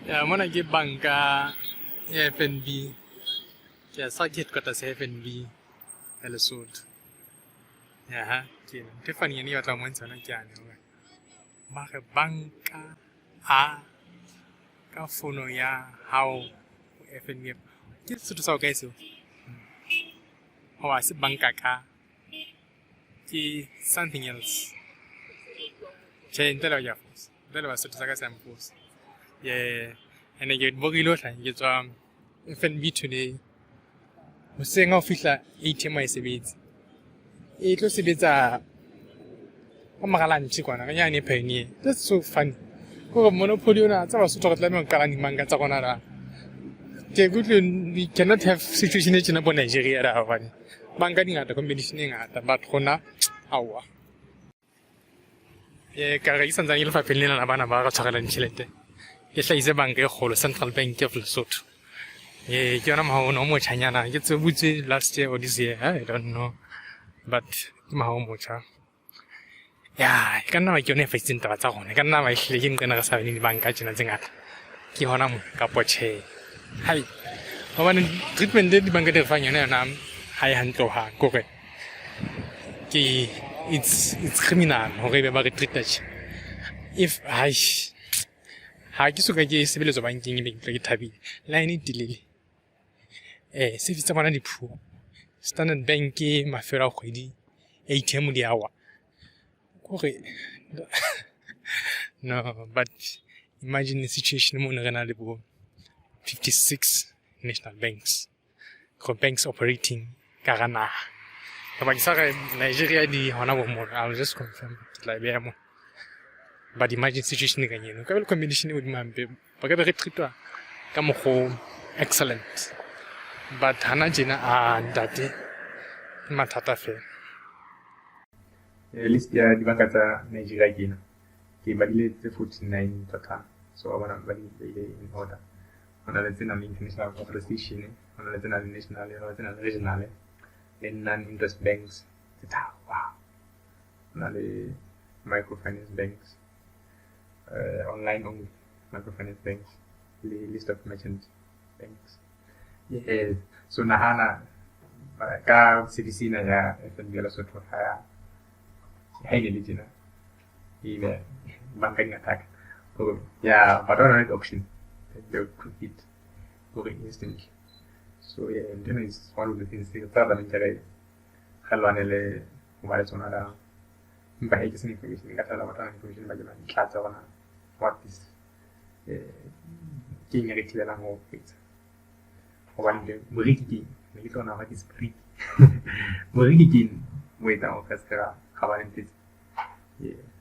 Ya, mona ke banka ya FNB. Ke a sa ke headquarters ya FNB ya Lesotho. Ya ha, ke ena. Ntho e funny e batla ho montsha yona ke yane hore ba re banka a ka fono ya hao ho FNB. Ke Sesotho sa ho kae seo? Hoba se banka ka ke something else. Tjhe, ntle le ho ke a fosa. Ntle le Basotho sa ka se a mphosa. Yeah. And ke borile ho ke tswa FNB today. Hoseng ha o fihla ATM ha e sebetse. E tlo sebetsa ka mora lunch kwana, re nyane Pioneer. That's so funny. Kore monopoly ona tsa Basotho re tlameha ho qala dibanka tsa rona la. Ke kutlwe we cannot have situation e tjena bo Nigeria da hobane banka di ngata, competition e ngata, but rona aowa. Ka re ke santsane ke lefapheng lena la bana ba re tshwarelang ditjhelete. Ke hlahise banka e kgolo, Central Bank of Lesotho. Ke yona mohaho ona o motjhanyana. Ke tse butse last year or this year, I don't know. But ke mohaho o motjha. Ya, e ka nna ba ke yona e faitseng taba tsa rona. E ka nna ba ehlile ke nqena re sa bane dibanka tjena tse ngata. Ke hona mo kapo tjhe. Hai. Hobane treatment e dibanka di re fang yona yona ha e hantle hohang. Kore ke it's criminal hore ebe ba re treat tje. If hai ha ke soka ke sebeletswa bankeng ebe ke utlwa ke thabile. Line e telele. Service tsa bona di poor. Standard Bank mafelo a kgwedi ATM di a wa. Kore no, but imagine the situation mo ne re na le bo 56 national banks. Go banks operating ka hara naha. Hoba ke sa re Nigeria di hona bo mona. I'll just confirm ke tla e beha mo. But imagine situation e kang eno. Ka be le competition e hodimo hampe. Ba ka be re treatwa ka mokgo excellent. But hana tjena a ntate ke mathata fela. List ya dibanka tsa Nigeria ke ena. Ke badile tse 49 total. So wa bona ba di beile in order. Ho na le tse nang le international authorization, ho na le tse nang le national, ho na le tse nang le regional, le non-interest banks tse tharo. Wow. Ho na le microfinance banks, online only microfinance banks, le list of merchant banks. Yes. So nahana ka service ena ya FNB ya Lesotho ha e ne le tjena ile banka di attack. Hore yeah, but on the option they would compete hore instantly. So yeah, and is one of the things tse tsa tlamehile re re lwanele ho ba le tsona la empa he ke sena information nka thabela batho ba information ba ke ba ntlatse hore na what is ke eng e re thibelang ho etsa hobane moreki ke eng ne ke tlo nahana what is moreki moreki ke eng o etsang hore re se ke ra ba le ntho tse. Yeah.